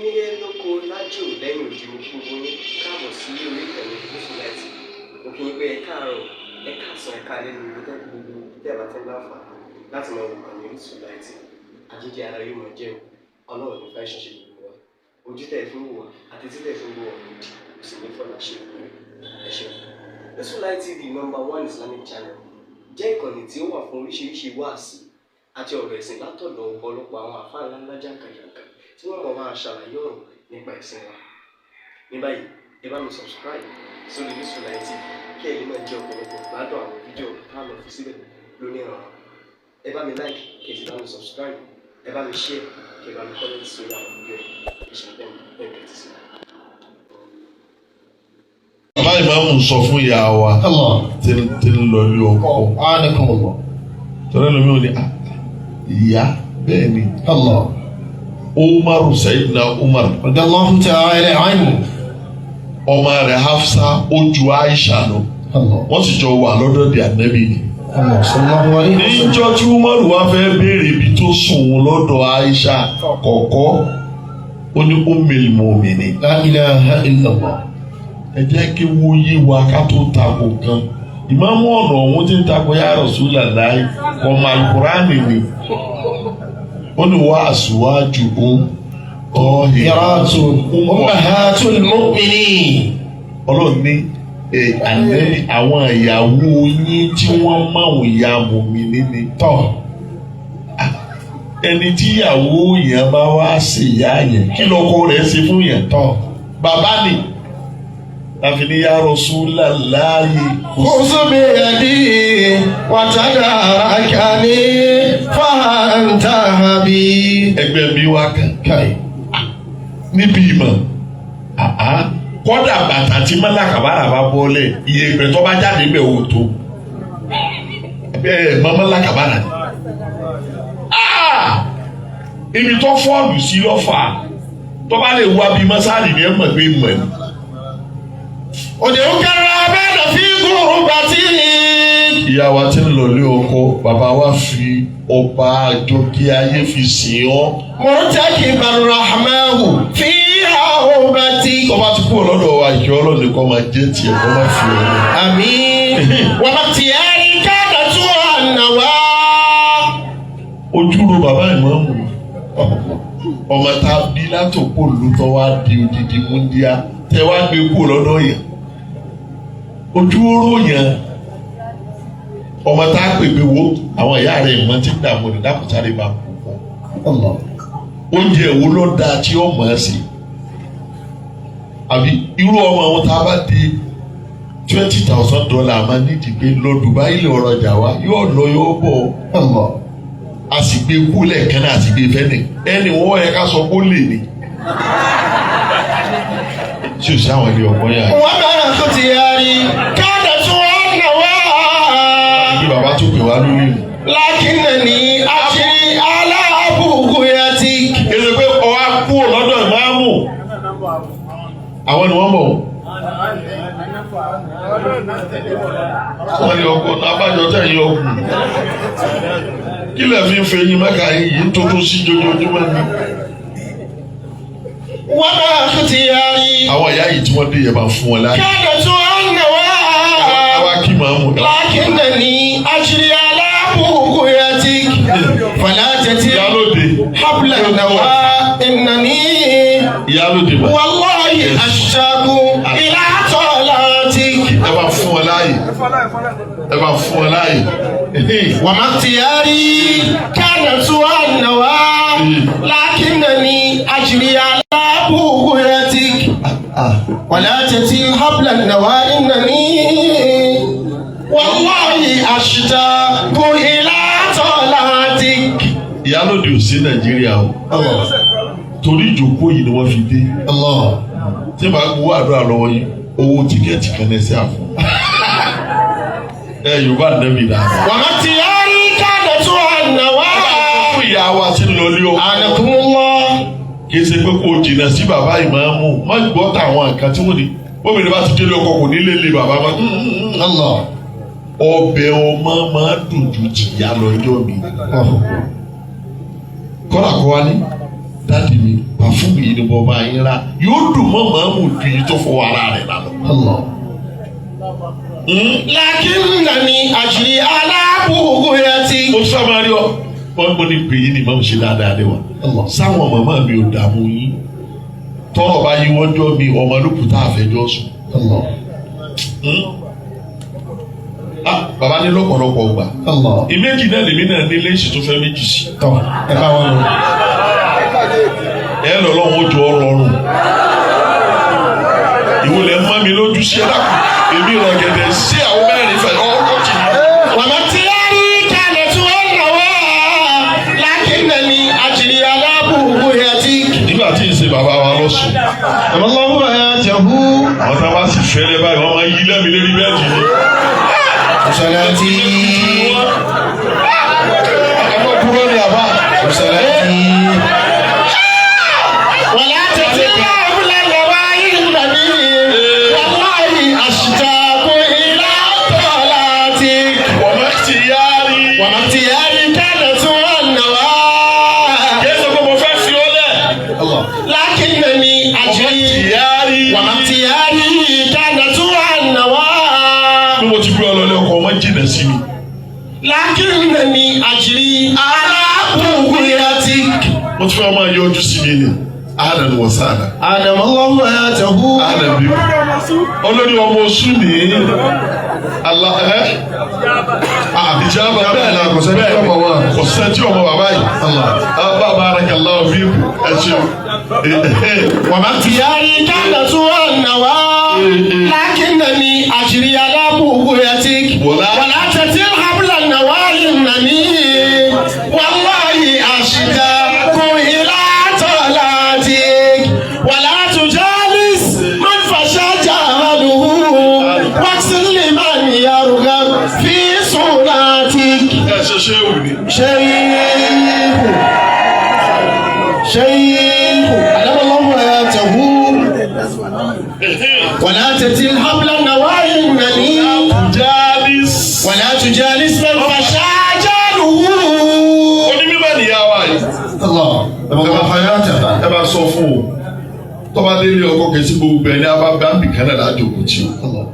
Nílé lóko lájò lẹ́yìn òdì, mo kí gbogbo yín káàbọ̀ sí orí ìkànnì Gúúsù Láìtì. Mo kí yín pé ẹ káàárọ̀, ẹ káàsán, ẹ káalẹ́ ní ibi tẹ́ gbogbo tẹ́ bá ti ń láǹfààní láti máa wò kànnì Orísun Láìtì. Àjíjẹ ara yóò máa jẹun, Ọlọ́run ní fẹ́ ṣiṣẹ́ gbogbo wa. Ojú tẹ̀ fún wò wá àti títẹ̀ fún wò wá òdì kò sì ní fọlá ṣe ìwé. Ẹ ṣeun. Orísun Light TV, number one Islamic channel, jẹ́ ìkànnì tí ó wà fún oríṣiríṣi wáàsí àti ọ̀rọ̀ ẹ̀sìn látọ̀dọ̀ ọ̀pọ̀lọpọ̀ àwọn àfáà ńláńlá jàǹkànjàǹkàn tí wọ́n mọ̀ máa ṣàlàyé ọ̀rọ̀ nípa ẹ̀sìn wa. Ní báyìí, ẹ bá mi subscribe sórí Orísun Light TV kí ẹ lè máa jẹ ọ̀pọ̀lọpọ̀ gbádùn àwọn fídíò tá a lọ fi síbẹ̀ lónìí ọ̀rọ̀. Ẹ bá mi like, kí ẹ sì bá mi subscribe, ẹ bá mi share, kí ẹ bá mi comment sórí àwọn fídíò yìí. Ẹ ṣe bẹ́ẹ̀ bẹ́ẹ̀ tẹ́tí sí. Bàbá ìmáàmù sọ fún ìyá wa Allah. tí ń lọ ilé ọkọ. Anakumullah. Tọ́lá lómi ò ní, "Ah, ìyá." Bẹ́ẹ̀ ni. Allah. Umaru, Sayyidina Umar, Radiyallahu ta'ala anhu. ọmọ rẹ̀ Hafsa, ó ju Aisha lọ. Allah. Wọ́n sì jọ wà lọ́dọ̀ di ànábì ni. Allah sallallahu alayhi wa sallam. Níjọ́ tí Umaru wá fẹ́ béèrè ibi tó sùn lọ́dọ̀ Aisha kọ̀kọ́, ó ní Ummul Mu'minin. La ilaha illallah. Ẹ jẹ́ kí wọ́n yí wa ká tó takò kan. Ìmáàmù ọ̀nà ọ̀hún tí ń takò ya Rasulullahi ọmọ alukurani ni. Ó ní wá àṣùwájú ó Qira'atun ummahatul mu'minin. Ọlọ́run ní ẹ ànẹ́bí, àwọn ìyàwó yín tí wọ́n máwùn ìyá mùmíní ni. Tọ́. Ẹni tí ìyàwó yẹn bá wá sí ìyá yẹn, kí lọ́kọ rẹ̀ ṣe fún yẹn? Tọ́. Bàbá ni láfi ní ya Rasulullahi. Khudh biyadi wa tadarakani fa anta habib. Ẹgbẹ́ mi wá kan Kai. níbi ìmọ̀ àá, kọ́dà bàtà tí mọ́lákàbára bá bọ́lẹ̀, iye ìpẹ́ tó bá jáde bẹ̀ wò tó bẹ́ẹ̀ mọ́ mọ́lákàbára ni. Ah! Ibi tó fọ́ọ̀lù sí lọ́fà tó bá lè wá bí mọ́sáàlì ni ẹ mọ̀ pé mọ̀ ni. Ud'uka ar-rahmana fi ghurbatik. Ìyá wa tí ń lọ lé ọkọ, bàbá wa fi ọba àjọkí ayé fi sìn ọ́. Murtakiba ar-rahmanu fi hawbatik. Tó bá ti kúrò lọ́dọ̀ wa, ìkẹ́ Ọlọ́run kọ́ máa jẹ́ tiẹ̀, kọ́ máa fi ọ lọ. Àmín. Wa makhtiyari kanat an-nawa. Ojúro bàbá ìmọ̀ọ́mù, ọmọ tá a bí látòkò ló tọ́ wá di odidi múndíá tẹ wá gbé kúrò lọ́dọ̀ yẹn, ojú oró yẹn. Ọmọ tá a pè pé wo àwọn ìyá rẹ̀ ìmọ̀ tí ń dààmú rẹ̀, dákùsáré bá kú fún Allah. oúnjẹ wo ló dáa tí ó mọ̀ ẹ́ sí, àbí irú ọmọ àwọn tá a bá di $20,000 máa nídìí pé lọ Dubai lè ọ̀rọ̀ ọjà wa, yóò lọ, yóò bọ̀. Allah. A sì gbé kú lẹ́ẹ̀kan náà, a sì gbé fẹ́ni ẹni wọ́n yẹ ká sọ pé ó lè ní. Tí o sí àwọn ilé ọmọ yà. Wa makhtiyari kanat an-nawa. Bí bàbá tó pè wá lórí mi. Lakinnani ajri ala bughyatik. Èsì pé ọwọ́ kú lọ́dọ̀ ìmáàmù. Àwọn ni wọ́n mọ̀ wọ́n ní ọkọ̀ abájọ tẹ̀ yín ọkùn. Kí lè fi ń fẹ́ yín mẹ́ka yìí tó tó sí jojoojúmọ́ ni? Wa makhtiyari Àwọn ìyá yìí tí wọ́n dé yẹn, máa fún wọn láàyè. kanat an-nawa. Àwa kí màámu. Lakinnani ajri ala bughyatik. Fala tati Ìyálóde. habla an-nawa innani Ìyálóde mà. wallahi ashtaqu ila talatik. Ẹ bá fún wọn láàyè. Ẹ bá fún wọn láàyè. Wa makhtiyari kanat an-nawa. Lakinnani ajri ala bughyatik. ولا تتل حبل النوى إنني والله أشتاق إلى طلعتك. Ìyálóde ò sí Nàìjíríà o. الله. Torí ìjókòó yìí ni wọ́n fi dé. Allah. Tí màá gbowó àdúrà lọ́wọ́ yín, owó ticket kan ní ẹsẹ̀ àfọ̀. Ẹ Yorùbá nẹ́bí náà. وما اختياري كانت النوى. Fún ìyá wa tí ń lọ lé ọkọ. أنكم الله. Kì í ṣe pé kò jìnnà sí bàbá ìmáàmù. Má gbọ́ tàwọn nǹkan tí wọ́n ní. Gómìnà bá ti délé ọkọ, kò ní lé lé bàbá má. Allah. Ọbẹ̀ ọmọ máa dùn ju tìyá lọ́jọ́ mi. Kọ́lá kọ́ wa ní. Daddy mi, perfume yìí ni mo bá yín rà, yóò dùn mọ́ màámù ju yìí tó fọwọ́ ara rẹ̀ rà lọ. Allah. لكنني أجري على بغيتي. Mo sábà rí ọ, wọ́n mọ̀ ní pé yín ni màá ṣe dáadáa dé wa. Allah. Sáwọn màmá mi ò dààmú yín, tọrọ bá yí wọ́n jọ mi ọmọ lókùn tá a fẹjọ́ sùn. Allah. Ah, bàbá ní lọ́pọ̀lọpọ̀ gbà. Allah. Ìméjì náà lèmi náà ní léṣì tó fẹ́ méjì sí. Tọ́ ẹ bá wọn lọ. Ẹ lọ lọ́wọ́ ó jọ ọ rọrùn. Ìwòlẹ̀ ń mọ́ mi lójú sí ẹ dákun. Èmi rọ̀gẹ̀dẹ̀ sí àwọn mẹ́rin fẹ́ ọkọ̀ jì ní. وما اختياري كانت والنوى لكنني أجري على بغيتك. Nígbà tí ì ṣe bàbá wa lọ́sùn. الله حياته. Àwọn tá a bá sì fẹ́lẹ́ báyìí, wọ́n máa yí lẹ́mi lérí bẹ́ẹ̀dì ni. وصلاتي. Àwọn kúrò ní àbá. وصلاتي. ولا تتبع النواهي النبي والله أشتاق إلى طلعتك. Wọ́n máa ti yá rí. وما اختياري كانت والنوى. Kí ẹ sọ pé mo fẹ́ fi ọ́ lẹ̀. الله لكنني Wọ́n máa ti أجري yá rí. وما اختياري كانت والنوى. Bí mo ti gbé ọ lọ ọkọ̀ ọmọ jìnnà sí mi. لكنني أجري على بغيتك. Mo ti fẹ́ máa yọjú sí mi ni. Ahlan wa sahlan. أدم الله حياته. Ahlan bí. Olórí ọmọ oṣù ní. Allah ẹ́. Ìjábà bẹ́ẹ̀ ni, kò sẹ́ni tí ọmọ wa. Kò sẹ́ni tí ọmọ bàbá yìí. Allah. Bá barakallahu fikum. Ẹ ṣeun. وما اختياري كانت والنوى لكنني أجري على بغيتك. ولا تتل حبل النواهي النميم والله أشتاق إلى طلعتك. ولا تجالس من فشى جهله واغسل لمن يرغب في صلاتك. Ẹ ṣe ṣé wù ni. شيخ شيخ أدام الله حياته. ولا تتل حبل النواهي النميم. Jalis. ولا تجالس من فشى جهله. Onímọ̀ nìyá wa yìí. الله الله حياته. Ẹ bá sọ fún o. Tọ́ba délé ọkọ kẹsí gbogbo ẹni a bá bá nìkan náà lájòkó tí o.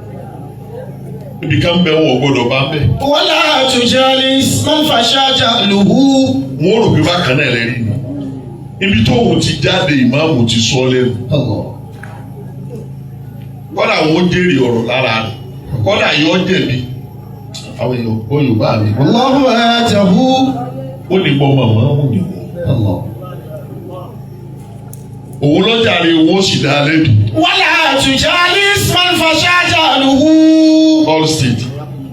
Ibìkan bẹ wọn ò gbọdọ̀ bá bẹ̀. ولا تجالس من فشى جهله. Wọ́n rò pé bákan náà lẹ́rìí ni. Ibi tóun ti jáde, ìmáàmù ti sọ lẹ́nu. الله. Kọ́dà wọn ó jèrè ọ̀rọ̀ lára rẹ̀. Kọ́dà yọ jẹ̀bi. Àwọn èèyàn gbọ́ Yorùbá mi. والله حياته. Ó ní gbọ́ màmá òun ni wọ́n. الله. Òun lọ́jà rẹ̀, òun ó sì dá lẹ́bi. ولا تجالس من فشى جهله. All state.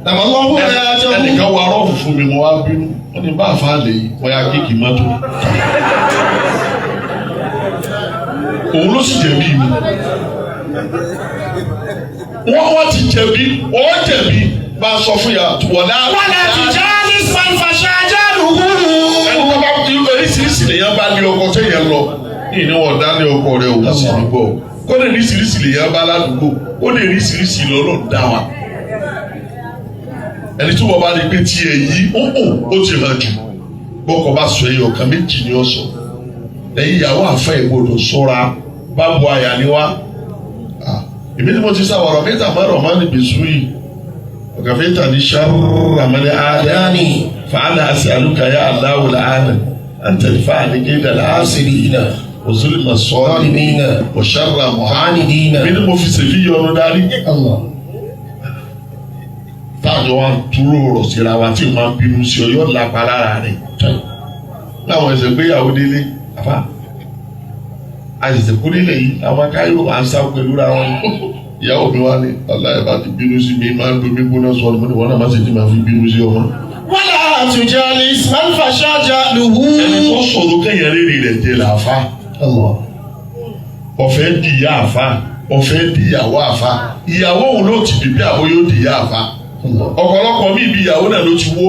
الله حياته. Ẹnìkan wa rọ́ọ̀fù fún mi, mo wá bínú. Wọ́n ní bá àfa lè yí wọ́n yá kéèkì mọ́tò. Òun ló sì jẹ̀bi mi. Wọ́n ti jẹ̀bi, wọ́n jẹ̀bi bá a sọ fún yà wọ̀lá. ولا تجالس من فشى جهله. Ẹni tó bá oríṣiríṣi lèyàn bá lé ọkọ téèyàn lọ ní ìníwọ̀n dá lé ọkọ rẹ òun sì ní gbọ́. Kó lè ríṣiríṣi lèyàn bá ládùúgbò, ó lè ríṣiríṣi lọ́lọ́ dá wa. Ẹni tí wọ́n bá rí pé tiẹ̀ yí ó ó ti hàn jù, bọ́kọ̀ bá sọ ẹyọ kan, méjì ni ó sọ. Ẹ̀yin ìyàwó àfẹ́ ìgbọ́dọ̀ sọ́ra bá bu àyà ni wá. Èmi ni mo ti sáwọ́rọ̀ mẹ́ta márùn-ún máa ní bèsù yìí ọ̀gàfẹ́ta ní sàrọ̀mọ́lẹ́ àdáni fàánà àṣàlùkà yà aláwò làánà àǹtẹ̀lẹ̀ fàánì gédà làásìrì òzùlùmọ̀ sọ́ọ̀lì òṣàrà mọ̀hánìdínà. Èmi ni mo fi ṣèlú yọnu darí. Allah. Táàjọ wa ń dúró rọ̀ síra wa tí màá bínú sí ọ, yóò lápa lára rẹ̀. Láwọn ẹsẹ̀ gbéyàwó délé àfa àṣẹ̀ṣẹ̀ kú nílẹ̀ yìí, àwọn akáyọ̀ à ń sá pẹ̀lú ra wọn. Ìyàwó mi wá ní aláì bá ti bínú sí mi, máa ń domi gbóná sọ ọ́ ní wọn náà má sì ti máa fi bínú sí ọmọ. ولا تجالس من فشى جهله. Ẹni tó sọ̀rọ̀ kẹ́yìn rírì rẹ̀ jẹ́ làáfà. الله. Ọ̀fẹ́ di ìyá àfa, ọ̀fẹ́ di ìyàwó àfa. Ìyàwó òun ló ti bìbí àbó yóò di ìyá àfa. الله. Ọ̀pọ̀lọpọ̀ mi ibi ìyàwó náà ló ti wó.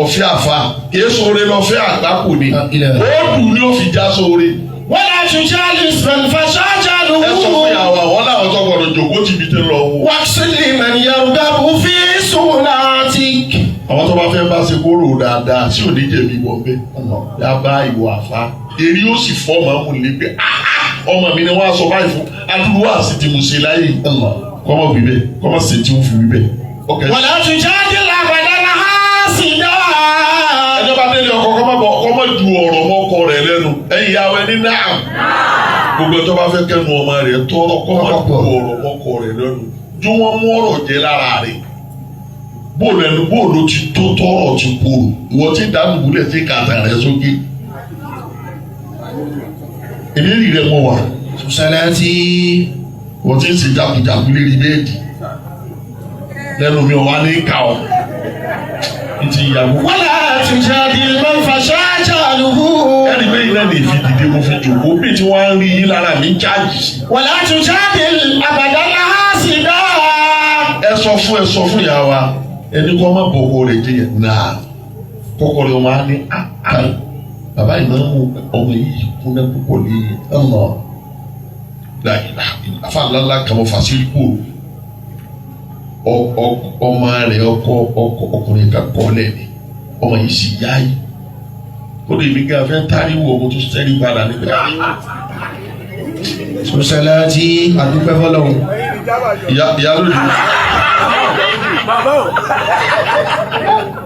Ọ̀fẹ́ àfa kìí sóore lọ́fẹ́ àgbákò ni. Ó dùn ní ó fi já sóore. ولا تجالس من فشى Ẹ sọ fún جهله. ìyàwó àwọn làwọn tó gbọdọ̀ jòkó tìbí tẹ́ lọ wò. واغسل لمن يرغب في صلاتك. Àwọn tó bá fẹ́ bá ṣe kóró dáadáa tí ò ní jẹ̀bi wọ̀ bẹ́ẹ̀. الله. Yá bá ìwọ àfa. Èrí ó sì fọ́ màmú lé pé ọmọ mi ni wọ́n á sọ báyìí fún adúlú wá sí ti mo ṣe láyé kọ́mọ wí bẹ́ẹ̀ kọ́mọ sì tí ó fi wí bẹ́ẹ̀. ولا تجادل أبدا حاسدا Ẹjọ́ bá délé ọkọ kọ́mọ bọ̀ kọ́mọ ju ọ̀rọ̀ mọ́kọ rẹ̀ lẹ́nu ẹ̀yin ìyàwó ẹni náà gbogbo ẹjọ́ bá fẹ́ kẹ́nu ọmọ rẹ̀ tọrọ kọ́mọ ju ọ̀rọ̀ mọ́kọ rẹ̀ lẹ́nu jó wọ́n mú ọ̀rọ̀ jẹ lára rẹ̀ bóòlù ẹnu bóòlù ti tó tọrọ ti kúrò ìwọ tí dàdúgbò tí kàtà rẹ̀ sókè èmi rẹ̀ mọ̀ wá صلاتي wọ́n ti ń ṣe jagunjagun lérí bẹ́ẹ̀dì lẹ́nu mi ò wá ní ká ọ ní ti ìyàwó. ولا تجادل من فشا جهله Ẹni pé iná lè fi dìde mo fi jòkó bí tí wọ́n á rí yín lára mi ń chájì sí. ولا تجادل أبدا حاسدا Ẹ sọ fún ìyá wa ẹni kọ́ má bọ̀kọ rẹ̀ jẹ́ yẹn náà kọ́kọ́ rẹ̀ wọ́n á ní àá bàbá ìmáàmù ọmọ yìí kúnná púpọ̀ ní الله afa ńláńlá kàmọ́ fàṣírí kúrò ọmọ rẹ̀ ọkọ ọkọ ọkùnrin kan kọ́ lẹ́ni ọmọ yìí sì yá yìí ó lè mi gan fẹ́ táríwò ọmọ tó sẹ́rí padà nígbà. صلاتي أدوبة فلو Ìyá lójú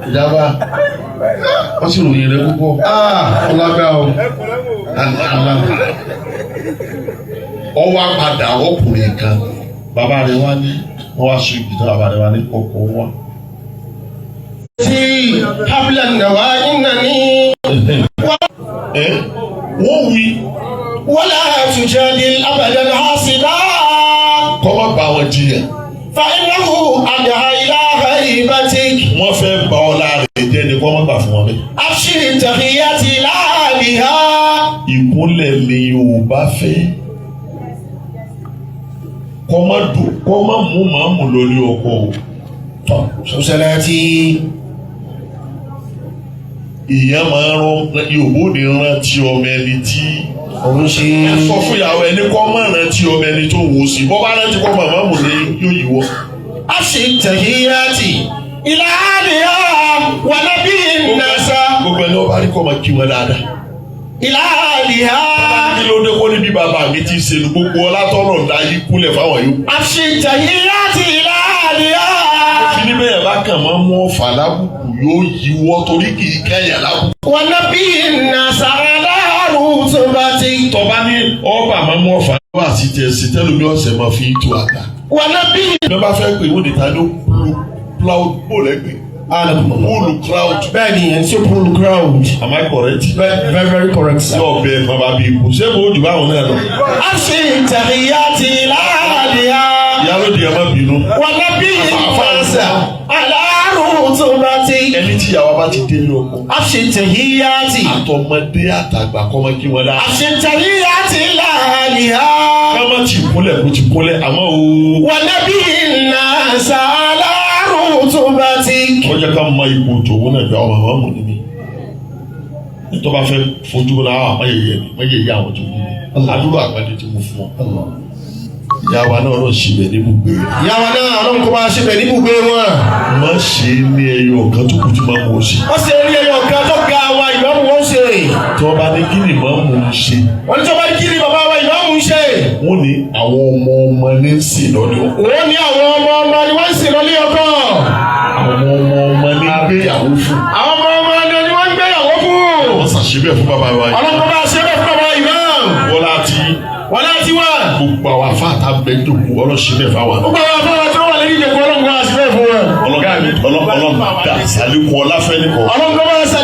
ìjábá wọ́n sì ròyìn rẹ̀ púpọ̀. Ah, ọlágbá o. Ọwọ́ apàdà ọkùnrin kan bàbá rẹ̀ wá ní wọ́n wá sọ ìgbìtàn bàbá rẹ̀ wá ní ọkọ̀ wá. Tí habla nàwa innani Ẹ wọ́n wí wala tujadil abadan hasida kọ́ má bá wọn jiyàn. fa innahu adha ila ghaibatik Wọ́n fẹ́ ba ọlá rẹ̀ jẹ́ ni kọ́ má gbà fún wọn bẹ́ẹ̀. abshir tahiyyati la aliha. Ìkúnlẹ̀ ni Yorùbá fẹ́ kọ́ má dùn kọ́ má mú màmú lórí ọkọ o. Salati Ìyẹn máa ń rán Yorùbá ò ní rántí ọmọ ẹni tí òun ṣe ẹ sọ fún ìyàwó ẹni kọ́ má rántí ọmọ ẹni tó wò ó sí bọ́ bá rántí kọ́ màmá mú ni yóò yíwọ́. abshir tahiyyati ila aliha wa nabiyyin nasa Gbogbo ẹni wọ́n bá rí kọ́ máa kí wọn dáadáa. ila aliha. Kí ló dé kó ní bí bàbá mi ti ṣe nu gbogbo ọlátọ́nà ńlá yí kúnlẹ̀ fáwọn yòókù. Abshir tahiyyati ila aliha. Fi ní bẹ́ẹ̀ bá kàn máa mú ọ̀fà lábùkù yóò yíwọ́ torí kì í kẹ́yà lábùkù. Wa nabiyyin nasa ala rutubati. Tọ́ba ní ọba máa mú ọ̀fà wá sí tiẹ̀ sí tẹ́lómi ọ̀sẹ̀ máa fi tó àgbà. Wa nabiyyin. Bí wọ́n bá fẹ́ pè wọ́n ní ta ló plow bó lẹ́gbẹ̀ẹ́. Pull crowd. Bẹ́ẹ̀ni, ẹni tí ó pull crowd. Am I correct? Very very very correct Ṣé sir. ọbẹ̀ ẹ̀fọn bá bí ikú? Ṣé kò jù báwọn náà lọ? Abshir tahiyyati ila aliha. Ìyálóde ẹ má bínú. Wa nabiyyin nasa ala rutubati. Ẹni tí ìyàwó bá ti délé ọkọ. Abshir tahiyyati. Àtọmọdé àtàgbà kọ́ máa kí wọn dáa. Abshir tahiyyati ila aliha. Ká má ti kúnlẹ̀ kó ti kúnlẹ̀ àmọ́ o. Wa nabiyyin nasa ala rutubati. Wọ́n jẹ́ ká mọ ipò tòun náà gba ọmọ àwọn ọmọ mi. Nítorí bá fẹ́ fojú la àwọn àmọ́ yẹyẹ mi, wọ́n yẹyẹ àwọn tó bí mi. Àdúrà àgbàdo tí mo fún ọ. Ìyá wa náà lọ síbẹ̀ ní gbogbo rẹ̀. Ìyá wa náà ọlọ́run kó máa ṣe bẹ̀ níbùgbé wọn. Má ṣe é ní ẹyọ kan tó kù tí máa mú ọ sí. Wọ́n ṣe rí ẹyọ kan tó ga wa ìmáàmù wọn ṣe. Tí wọ́n bá ní kí ni màá mú un ṣe, Wọ́n ní tí wọ́n bá ní kí ni bàbá wa ìmáàmù ń ṣe. wọ́n ní àwọn ọmọ ọmọ ní ń sìn lọ́dọ̀. Wọ́n ní àwọn ọmọ ọmọ ni wọ́n ń sìn lọ́lé ọkọ. Àwọn ọmọ ọmọ ní gbéyàwó fún. Àwọn ọmọ ọmọ ni wọ́n ń gbéyàwó fún. Wọ́n ṣàṣebẹ̀ fún bàbá wa yìí. Ọlọ́run kó máa ṣe bẹ́ẹ̀ fún bàbá ìmáàmù. Wọ́n láti Wọ́n láti wà. gbogbo àwọn afáàtà bẹ́ẹ̀ dòkú ọlọ́ṣibẹ̀ fáwọn. Gbogbo àwọn afárá tí wọ́n wà lórí ìjẹ̀kú ọlọ́run kó máa ṣe bẹ́ẹ̀ fún wọn. Ọlọ́run dà sálẹ̀kùn ọláfẹ́ nìkan. Ọlọ́run kó máa ṣe